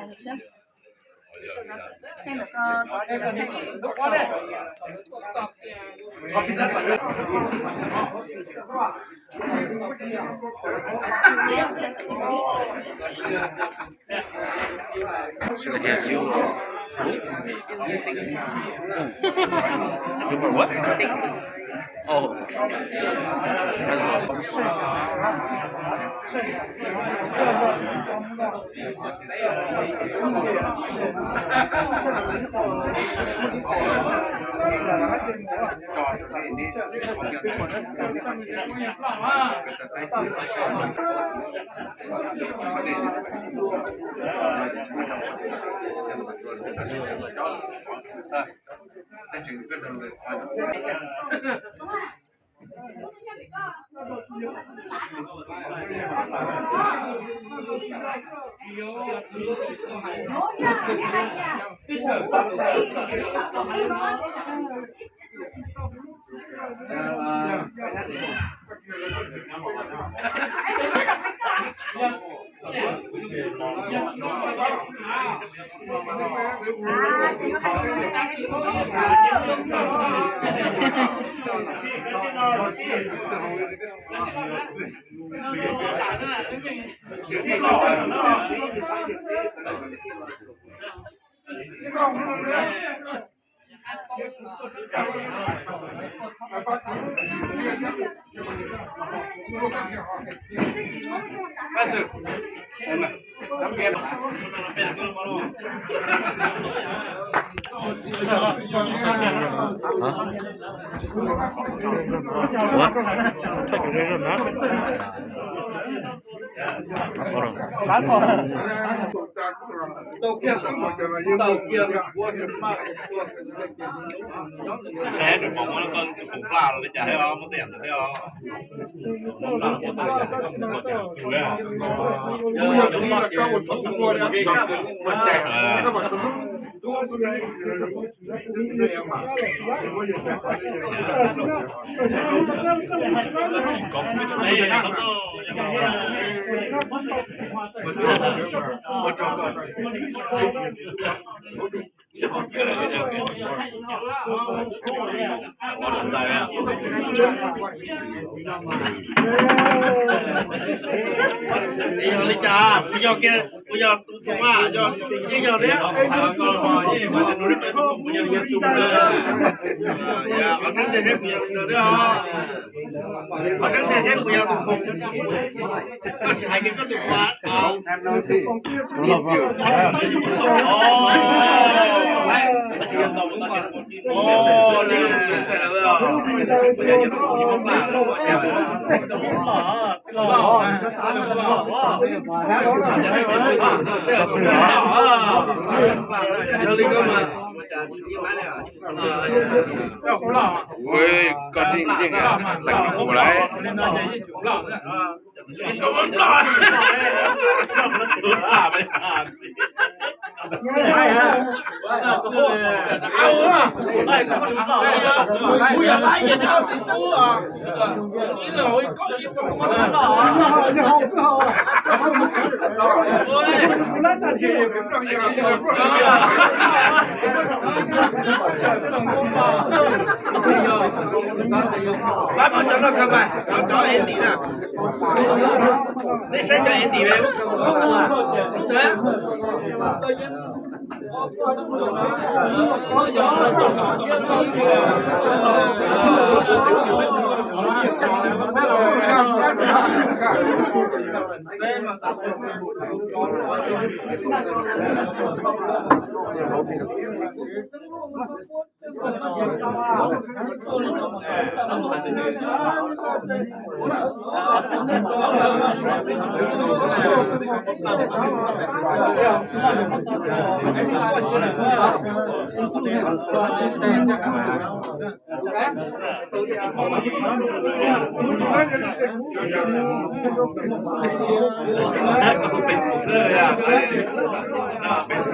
Should I have you? You for what? Oh. Yog li cas kuv yog kiag, kuv yog tus txoos a, yog yeej yog thiab. Qhov tseeb tiag thiab kuv yog tus txoos thiab os. Qhov tseeb tiag thiab kuv yog tus txoos. Koj sim hais kiag koj tus txoos. Ui, koj tseem yeej txeem kuv lawm. Pab muab cov no khaws mas, cov Andy na. Nej saib cov Andy ve.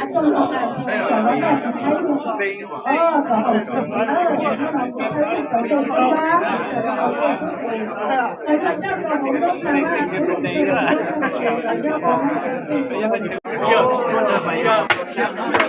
Cov no mas tsis, cov no mas tsis tshaib tug, o, cov hauv tsis tsis, cov no mas tsis tshaib tug cov coj sab tab, cov no mas coj sab ces, cov no coj rau hauv lub tag mas tub tug cov sab tab ces los nyob hauv lub tag txij.